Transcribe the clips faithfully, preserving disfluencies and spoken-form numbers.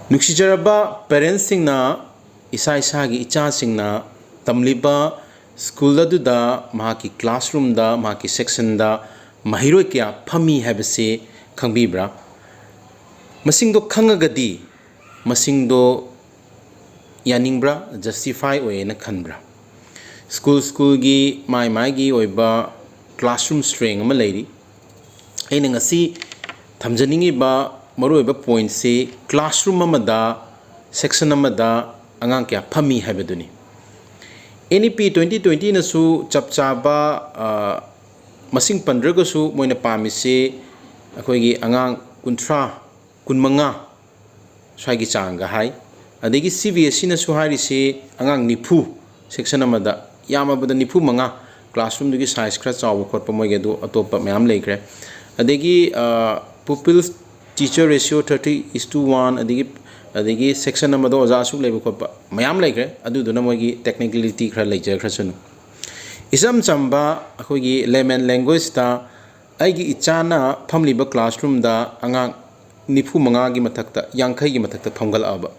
ꯅꯨꯡꯁꯤꯖꯔꯕ ꯄꯦꯔꯦꯟꯁꯁꯤꯡꯅ, ꯏꯁꯥ ꯏꯁꯥꯒꯤ ꯏꯆꯥꯁꯤꯡꯅ ꯇꯝꯂꯤꯕ ꯁ꯭ꯀꯨꯜ ꯑꯗꯨꯗ, ꯃꯍꯥꯛꯀꯤ ꯀ꯭ꯂꯥꯁꯔꯨꯝꯗ, ꯃꯍꯥꯛꯀꯤ ꯁꯦꯛꯁꯟꯗ ꯃꯍꯩꯔꯣꯏ ꯀꯌꯥ ꯐꯝꯃꯤ ꯍꯥꯏꯕꯁꯤ ꯈꯪꯕꯤꯕ꯭ꯔꯥ? ꯃꯁꯤꯡꯗꯣ ꯈꯪꯉꯒꯗꯤ ꯃꯁꯤꯡꯗꯣ ꯌꯥꯅꯤꯡꯕ꯭ꯔꯥ, ꯖꯁꯇꯤꯐꯥꯏ ꯑꯣꯏꯌꯦꯅ ꯈꯟꯕ꯭ꯔꯥ? ꯁ꯭ꯀꯨꯜ ꯁ꯭ꯀꯨꯜꯒꯤ ꯃꯥꯏ ꯃꯥꯏꯒꯤ ꯑꯣꯏꯕ ꯀ꯭ꯂꯥꯁꯔꯨꯝ ꯁ꯭ꯇ꯭ꯔꯦꯡ ꯑꯃ ꯂꯩꯔꯤ꯫ ꯑꯩꯅ ꯉꯁꯤ ꯊꯝꯖꯅꯤꯡꯉꯤꯕ ꯃꯔꯨꯑꯣꯏꯕ ꯄꯣꯏꯟꯠꯁꯤ, ꯀ꯭ꯂꯥꯁꯔꯨꯝ ꯑꯃꯗ, ꯁꯦꯛꯁꯟ ꯑꯃꯗ ꯑꯉꯥꯡ ꯀꯌꯥ ꯐꯝꯃꯤ ꯍꯥꯏꯕꯗꯨꯅꯤ꯫ ꯑꯦꯟ ꯏ ꯄꯤ ꯇ꯭ꯋꯦꯟꯇꯤ ꯇ꯭ꯋꯦꯟꯇꯤꯅꯁꯨ ꯆꯞ ꯆꯥꯕ, ꯑ, ꯃꯁꯤꯡ ꯄꯟꯗ꯭ꯔꯒꯁꯨ, ꯃꯣꯏꯅ ꯄꯥꯝꯃꯤꯁꯤ ꯑꯩꯈꯣꯏꯒꯤ ꯑꯉꯥꯡ ꯀꯨꯟꯊ꯭ꯔꯥ, ꯀꯨꯟꯃꯉꯥ ꯁ꯭ꯋꯥꯏꯒꯤ ꯆꯥꯡꯒ ꯍꯥꯏ꯫ ꯑꯗꯒꯤ ꯁꯤ ꯕꯤ ꯑꯦꯁ ꯏꯅꯁꯨ ꯍꯥꯏꯔꯤꯁꯤ ꯑꯉꯥꯡ ꯅꯤꯐꯨ ꯁꯦꯛꯁꯟ ꯑꯃꯗ, ꯌꯥꯝꯃꯕꯗ ꯅꯤꯐꯨ ꯃꯉꯥ, ꯀ꯭ꯂꯥꯁꯔꯨꯝꯗꯨꯒꯤ ꯁꯥꯏꯖ ꯈꯔ ꯆꯥꯎꯕ ꯈꯣꯠꯄ, ꯃꯣꯏꯒꯤ ꯑꯗꯨ ꯑꯇꯣꯞꯄ ꯃꯌꯥꯝ ꯂꯩꯈ꯭ꯔꯦ꯫ ꯑꯗꯒꯤ, ꯑ, pupil teacher ratio thirty is to one, ꯑꯗꯒꯤ, ꯑꯗꯒꯤ ꯁꯦꯛꯁꯟ ꯑꯃꯗ ꯑꯣꯖꯥ ꯑꯁꯨꯛ ꯂꯩꯕ ꯈꯣꯠꯄ ꯃꯌꯥꯝ ꯂꯩꯈ꯭ꯔꯦ꯫ ꯑꯗꯨꯗꯨꯅ ꯃꯣꯏꯒꯤ ꯇꯦꯛꯅꯤꯀꯦꯂꯤꯇꯤ ꯈꯔ ꯂꯩꯖꯈ꯭ꯔꯁꯅꯨ꯫ ꯏꯆꯝ ꯆꯝꯕ ꯑꯩꯈꯣꯏꯒꯤ layman languageetꯇ, ꯑꯩꯒꯤ ꯏꯆꯥꯅ ꯐꯝꯂꯤꯕ ꯀ꯭ꯂꯥꯁꯔꯨꯝꯗ ꯑꯉꯥꯡ ꯅꯤꯐꯨ ꯃꯉꯥꯒꯤ ꯃꯊꯛꯇ, ꯌꯥꯡꯈꯩꯒꯤ ꯃꯊꯛꯇ ꯐꯝꯒꯠꯂꯛꯑꯕ,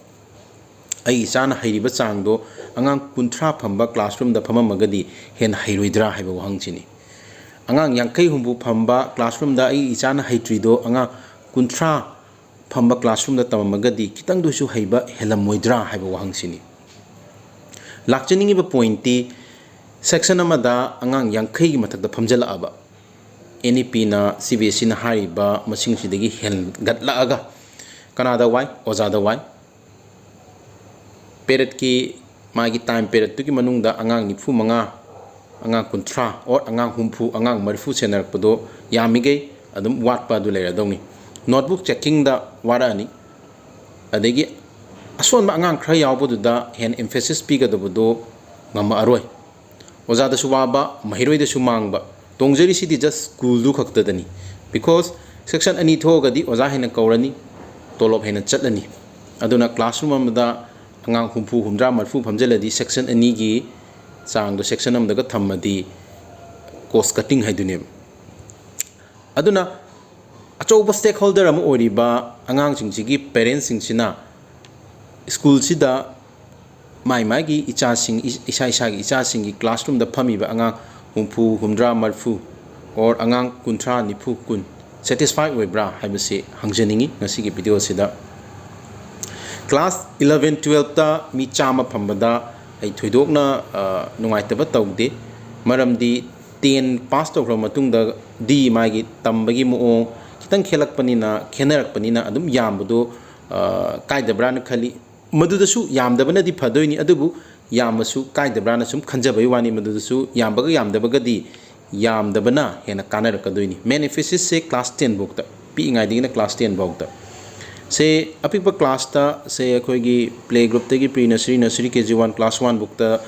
ꯑꯩ ꯏꯆꯥꯅ ꯍꯩꯔꯤꯕ ꯆꯥꯡꯗꯣ ꯑꯉꯥꯡ ꯀꯨꯟꯊ꯭ꯔꯥ ꯐꯝꯕ ꯀ꯭ꯂꯥꯁꯔꯨꯝꯗ ꯐꯝꯃꯝꯃꯒꯗꯤ ꯍꯦꯟꯅ ꯍꯩꯔꯣꯏꯗ꯭ꯔꯥ ꯍꯥꯏꯕ ꯋꯥꯍꯪꯁꯤꯅꯤ꯫ ꯑꯉꯥꯡ ꯌꯥꯡꯈꯩ ꯍꯨꯝꯐꯨ ꯐꯝꯕ ꯀ꯭ꯂꯥꯁꯔꯨꯝꯗ ꯑꯩ ꯏꯆꯥꯅ ꯍꯩꯇ꯭ꯔꯤꯗꯣ ꯑꯉꯥꯡ ꯀꯨꯟꯊ꯭ꯔꯥ ꯐꯝꯕ ꯀ꯭ꯂꯥꯁꯔꯨꯝꯗ ꯇꯝꯃꯝꯃꯒꯗꯤ ꯈꯤꯇꯪꯗꯁꯨ ꯍꯩꯕ ꯍꯦꯜꯂꯝꯃꯣꯏꯗ꯭ꯔꯥ ꯍꯥꯏꯕ ꯋꯥꯍꯪꯁꯤꯅꯤ꯫ ꯂꯥꯛꯆꯅꯤꯡꯉꯤꯕ ꯄꯣꯏꯟꯠꯇꯤ, ꯁꯦꯛꯁꯟ ꯑꯃꯗ ꯑꯉꯥꯡ ꯌꯥꯡꯈꯩꯒꯤ ꯃꯊꯛꯇ ꯐꯝꯖꯤꯜꯂꯛꯑꯕ, ꯑꯦꯟ ꯏ ꯄꯤꯅ, ꯁꯤ ꯕꯤ ꯑꯦꯁ ꯏꯅ ꯍꯥꯏꯔꯤꯕ ꯃꯁꯤꯡꯁꯤꯗꯒꯤ ꯍꯦꯟꯒꯠꯂꯛꯑꯒ ꯀꯅꯥꯗ ꯋꯥꯏ? ꯑꯣꯖꯥꯗ ꯋꯥꯏ꯫ ꯄꯦꯔꯠꯀꯤ, ꯃꯥꯒꯤ ꯇꯥꯏꯝ ꯄꯦꯔꯠꯇꯨꯒꯤ ꯃꯅꯨꯡꯗ ꯑꯉꯥꯡ ꯅꯤꯐꯨ ꯃꯉꯥ, ꯑꯉꯥꯡ ꯀꯨꯟꯊ꯭ꯔꯥ, ꯑꯣꯔ ꯑꯉꯥꯡ ꯍꯨꯝꯐꯨ, ꯑꯉꯥꯡ ꯃꯔꯤꯐꯨ ꯁꯦꯟꯅꯔꯛꯄꯗꯣ ꯌꯥꯝꯃꯤꯈꯩ ꯑꯗꯨꯝ ꯋꯥꯠꯄ ꯑꯗꯨ ꯂꯩꯔꯗꯧꯅꯤ꯫ ꯅꯣꯠꯕꯨꯛ ꯆꯦꯛꯀꯤꯡꯗ ꯋꯥꯔꯛꯑꯅꯤ꯫ ꯑꯗꯒꯤ ꯑꯁꯣꯟꯕ ꯑꯉꯥꯡ ꯈꯔ ꯌꯥꯎꯕꯗꯨꯗ ꯍꯦꯟꯅ ꯏꯝꯐꯦꯁꯤꯁ ꯄꯤꯒꯗꯕꯗꯣ ꯉꯝꯃꯛꯑꯔꯣꯏ꯫ ꯑꯣꯖꯥꯗꯁꯨ ꯋꯥꯕ, ꯃꯍꯩꯔꯣꯏꯗꯁꯨ ꯃꯥꯡꯕ꯫ ꯇꯣꯡꯖꯔꯤꯁꯤꯗꯤ ꯖꯁ ꯁ꯭ꯀꯨꯜꯗꯨ ꯈꯛꯇꯗꯅꯤ꯫ ꯕꯤꯀꯣꯁ ꯁꯦꯛꯁꯟ ꯑꯅꯤ ꯊꯣꯛꯑꯒꯗꯤ ꯑꯣꯖꯥ ꯍꯦꯟꯅ ꯀꯧꯔꯅꯤ, ꯇꯣꯂꯣꯞ ꯍꯦꯟꯅ ꯆꯠꯂꯅꯤ꯫ ꯑꯗꯨꯅ ꯀ꯭ꯂꯥꯁꯔꯨꯝ ꯑꯃꯗ ꯑꯉꯥꯡ ꯍꯨꯝꯐꯨ, ꯍꯨꯝꯗ꯭ꯔꯥ, ꯃꯔꯤꯐꯨ ꯐꯝꯖꯤꯜꯂꯗꯤ ꯁꯦꯛꯁꯟ ꯑꯅꯤꯒꯤ ꯆꯥꯡꯗꯣ ꯁꯦꯛꯁꯟ ꯑꯃꯗꯒ ꯊꯝꯃꯗꯤ ꯀꯣꯁ ꯀꯠꯇꯤꯡ ꯍꯥꯏꯗꯨꯅꯦꯕ꯫ ꯑꯗꯨꯅ ꯑꯆꯧꯕ ꯁ꯭ꯇꯦꯛꯍꯣꯜꯗꯔ ꯑꯃ ꯑꯣꯏꯔꯤꯕ ꯑꯉꯥꯡꯁꯤꯡꯁꯤꯒꯤ ꯄꯦꯔꯦꯟꯁꯁꯤꯡꯁꯤꯅ ꯁ꯭ꯀꯨꯜꯁꯤꯗ ꯃꯥꯏ ꯃꯥꯒꯤ ꯏꯆꯥꯁꯤꯡ, ꯏꯁꯥ ꯏꯁꯥꯒꯤ ꯏꯆꯥꯁꯤꯡꯒꯤ ꯀ꯭ꯂꯥꯁꯔꯨꯝꯗ ꯐꯝꯃꯤꯕ ꯑꯉꯥꯡ ꯍꯨꯝꯐꯨ, ꯍꯨꯝꯗ꯭ꯔꯥ, ꯃꯔꯤꯐꯨ, or ꯑꯉꯥꯡ ꯀꯨꯟꯊ꯭ꯔꯥ, ꯅꯤꯐꯨ, ꯀꯨꯟ satisfy ꯑꯣꯏꯕ꯭ꯔꯥ ꯍꯥꯏꯕꯁꯤ ꯍꯪꯖꯅꯤꯡꯉꯤ ꯉꯁꯤꯒꯤ ꯚꯤꯗꯤꯑꯣꯁꯤꯗ꯫ ꯀ꯭ꯂꯥꯁ ꯏꯂꯚꯦꯟ, ꯇꯨꯋꯦꯜꯐꯇ ꯃꯤ ꯆꯥꯝꯃ ꯐꯝꯕꯗ ꯑꯩ ꯊꯣꯏꯗꯣꯛꯅ, ꯑ, ꯅꯨꯡꯉꯥꯏꯇꯕ ꯇꯧꯗꯦ꯫ ꯃꯔꯝꯗꯤ ꯇꯦꯟ ꯄꯥꯁ ꯇꯧꯈ꯭ꯔꯕ ꯃꯇꯨꯡꯗꯗꯤ ꯃꯥꯒꯤ ꯇꯝꯕꯒꯤ ꯃꯑꯣꯡ ꯈꯤꯇꯪ ꯈꯦꯠꯂꯛꯄꯅꯤꯅ, ꯈꯦꯠꯅꯔꯛꯄꯅꯤꯅ ꯑꯗꯨꯝ ꯌꯥꯝꯕꯗꯣ, ꯑ, ꯀꯥꯏꯗꯕ꯭ꯔꯥꯅ ꯈꯜꯂꯤ꯫ ꯃꯗꯨꯗꯁꯨ ꯌꯥꯝꯗꯕꯅꯗꯤ ꯐꯗꯣꯏꯅꯤ, ꯑꯗꯨꯕꯨ ꯌꯥꯝꯃꯁꯨ ꯀꯥꯏꯗꯕ꯭ꯔꯥꯅ ꯁꯨꯝ ꯈꯟꯖꯕꯩ ꯋꯥꯅꯤ꯫ ꯃꯗꯨꯗꯁꯨ ꯌꯥꯝꯕꯒ ꯌꯥꯝꯗꯕꯒꯗꯤ ꯌꯥꯝꯗꯕꯅ ꯍꯦꯟꯅ ꯀꯥꯟꯅꯔꯛꯀꯗꯣꯏꯅꯤ꯫ ꯃꯦꯟ emphasis ꯁꯦ ꯀ꯭ꯂꯥꯁ ꯇꯦꯟ ꯐꯥꯎꯗ, ꯄꯤꯛꯏꯉꯩꯗꯒꯤꯅ ꯀ꯭ꯂꯥꯁ ꯇꯦꯟ ꯐꯥꯎꯗ꯫ ꯁꯦ ꯑꯄꯤꯛꯄ ꯀ꯭ꯂꯥꯁꯇ, ꯁꯦ ꯑꯩꯈꯣꯏꯒꯤ ꯄ꯭ꯂꯦ ꯒ꯭ꯔꯨꯞꯇꯒꯤ ꯄ꯭ꯔꯤ ꯅꯔꯁꯔꯤ, ꯅꯔꯁꯔꯤ, ꯀꯦ ꯖꯤ ꯋꯥꯟ, ꯀ꯭ꯂꯥꯁ ꯋꯥꯟ ꯐꯥꯎꯗ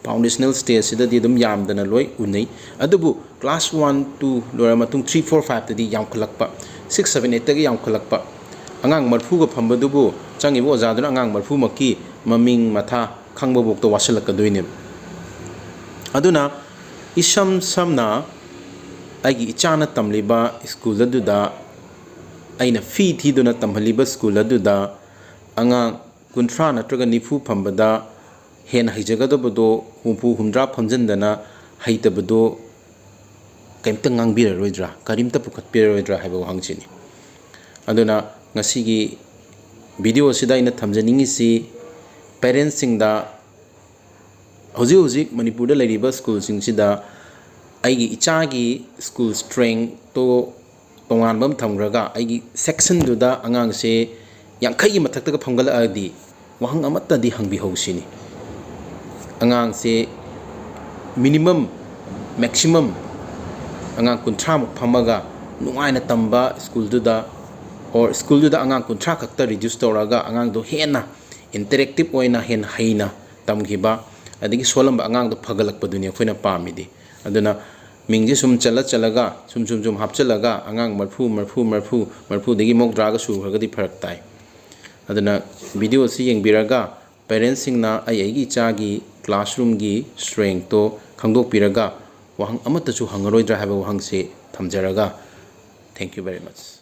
foundational stage ꯁꯤꯗꯗꯤ ꯑꯗꯨꯝ ꯌꯥꯝꯗꯅ ꯂꯣꯏ ꯎꯅꯩ꯫ ꯑꯗꯨꯕꯨ ꯀ꯭ꯂꯥꯁ ꯋꯥꯟ, ꯇꯨ ꯂꯣꯏꯔ ꯃꯇꯨꯡ ꯊ꯭ꯔꯤ, ꯐꯣꯔ, ꯐꯥꯏꯚꯇꯗꯤ ꯌꯥꯝꯈꯠꯂꯛꯄ, ꯁꯤꯛꯁ, ꯁꯚꯦꯟ, ꯑꯩꯠꯇꯒꯤ ꯌꯥꯝꯈꯠꯂꯛꯄ꯫ ꯑꯉꯥꯡ ꯃꯔꯤꯐꯨꯒ ꯐꯝꯕꯗꯨꯕꯨ ꯆꯪꯉꯤꯕ ꯑꯣꯖꯥꯗꯨꯅ ꯑꯉꯥꯡ ꯃꯔꯤꯐꯨꯃꯛꯀꯤ ꯃꯃꯤꯡ ꯃꯊꯥ ꯈꯪꯕꯐꯥꯎꯗ ꯋꯥꯁꯤꯜꯂꯛꯀꯗꯣꯏꯅꯦꯕ꯫ ꯑꯗꯨꯅ ꯏꯁꯝ ꯁꯝꯅ ꯑꯩꯒꯤ ꯏꯆꯥꯅ ꯇꯝꯂꯤꯕ ꯁ꯭ꯀꯨꯜ ꯑꯗꯨꯗ, ꯑꯩꯅ ꯐꯤ ꯊꯤꯗꯨꯅ ꯇꯝꯍꯜꯂꯤꯕ ꯁ꯭ꯀꯨꯜ ꯑꯗꯨꯗ ꯑꯉꯥꯡ ꯀꯨꯟꯊ꯭ꯔꯥ ꯅꯠꯇ꯭ꯔꯒ ꯅꯤꯐꯨ ꯐꯝꯕꯗ ꯍꯦꯟꯅ ꯍꯩꯖꯒꯗꯕꯗꯣ ꯍꯨꯝꯐꯨ, ꯍꯨꯝꯗ꯭ꯔꯥ ꯐꯝꯖꯤꯟꯗꯅ ꯍꯩꯇꯕꯗꯣ ꯀꯔꯤꯝꯇ ꯉꯥꯡꯕꯤꯔꯔꯣꯏꯗ꯭ꯔꯥ, ꯀꯔꯤꯝꯇ ꯄꯨꯈꯠꯄꯤꯔꯔꯣꯏꯗ꯭ꯔꯥ ꯍꯥꯏꯕ ꯋꯥꯍꯪꯁꯤꯅꯤ꯫ ꯑꯗꯨꯅ ꯉꯁꯤꯒꯤ ꯚꯤꯗꯤꯑꯣꯁꯤꯗ ꯑꯩꯅ ꯊꯝꯖꯅꯤꯡꯉꯤꯁꯤ, ꯄꯦꯔꯦꯟꯁꯁꯤꯡꯗ ꯍꯧꯖꯤꯛ ꯍꯧꯖꯤꯛ ꯃꯅꯤꯄꯨꯔꯗ ꯂꯩꯔꯤꯕ ꯁ꯭ꯀꯨꯜꯁꯤꯡꯁꯤꯗ ꯑꯩꯒꯤ ꯏꯆꯥꯒꯤ ꯁ꯭ꯀꯨꯜ ꯁ꯭ꯇ꯭ꯔꯦꯡꯇꯣ ꯇꯣꯉꯥꯟꯕ ꯑꯃ ꯊꯝꯈ꯭ꯔꯒ ꯑꯩꯒꯤ ꯁꯦꯛꯁꯟꯗꯨꯗ ꯑꯉꯥꯡꯁꯦ ꯌꯥꯡꯈꯩꯒꯤ ꯃꯊꯛꯇꯒ ꯐꯝꯒꯠꯂꯛꯑꯗꯤ ꯋꯥꯍꯪ ꯑꯃꯠꯇꯗꯤ ꯍꯪꯕꯤꯍꯧꯁꯤꯅꯤ꯫ ꯑꯉꯥꯡꯁꯦ minimum, maximum ꯑꯉꯥꯡ ꯀꯨꯟꯊ꯭ꯔꯥꯃꯨꯛ ꯐꯝꯃꯒ ꯅꯨꯡꯉꯥꯏꯅ ꯇꯝꯕ ꯁ꯭ꯀꯨꯜꯗꯨꯗ, or ꯁ꯭ꯀꯨꯜꯗꯨꯗ ꯑꯉꯥꯡ ꯀꯨꯟꯊ꯭ꯔꯥ ꯈꯛꯇ reduce ꯇꯧꯔꯒ ꯑꯉꯥꯡꯗꯣ ꯍꯦꯟꯅ interactive ꯑꯣꯏꯅ, ꯍꯦꯟꯅ ꯍꯩꯅ ꯇꯝꯈꯤꯕ, ꯑꯗꯒꯤ ꯁꯣꯜꯂꯝꯕ ꯑꯉꯥꯡꯗꯣ ꯐꯒꯠꯂꯛꯄꯗꯨꯅꯤ ꯑꯩꯈꯣꯏꯅ ꯄꯥꯝꯃꯤꯗꯤ꯫ ꯑꯗꯨꯅ ꯃꯤꯡꯁꯦ ꯁꯨꯝ ꯆꯜꯂ ꯆꯜꯂꯒ, ꯁꯨꯝ ꯁꯨꯝ ꯁꯨꯝ ꯍꯥꯞꯆꯜꯂꯒ ꯑꯉꯥꯡ ꯃꯔꯤꯐꯨ, ꯃꯔꯤꯐꯨ, ꯃꯔꯤꯐꯨ, ꯃꯔꯤꯐꯨꯗꯒꯤ ꯃꯧꯗ꯭ꯔꯥꯒ ꯁꯨꯈ꯭ꯔꯒꯗꯤ ꯐꯔꯛ ꯇꯥꯏ꯫ ꯑꯗꯨꯅ ꯚꯤꯗꯤꯑꯣꯁꯤ ꯌꯦꯡꯕꯤꯔꯒ ꯄꯦꯔꯦꯟꯁꯁꯤꯡꯅ ꯑꯩ ꯑꯩꯒꯤ ꯏꯆꯥꯒꯤ ꯀ꯭ꯂꯥꯁꯔꯨꯝꯒꯤ ꯁ꯭ꯇ꯭ꯔꯦꯡꯇꯣ ꯈꯪꯗꯣꯛꯄꯤꯔꯒ ꯋꯥꯍꯪ ꯑꯃꯠꯇꯁꯨ ꯍꯪꯉꯔꯣꯏꯗ꯭ꯔꯥ ꯍꯥꯏꯕ ꯋꯥꯍꯪꯁꯤ ꯊꯝꯖꯔꯒ, thank you very much꯫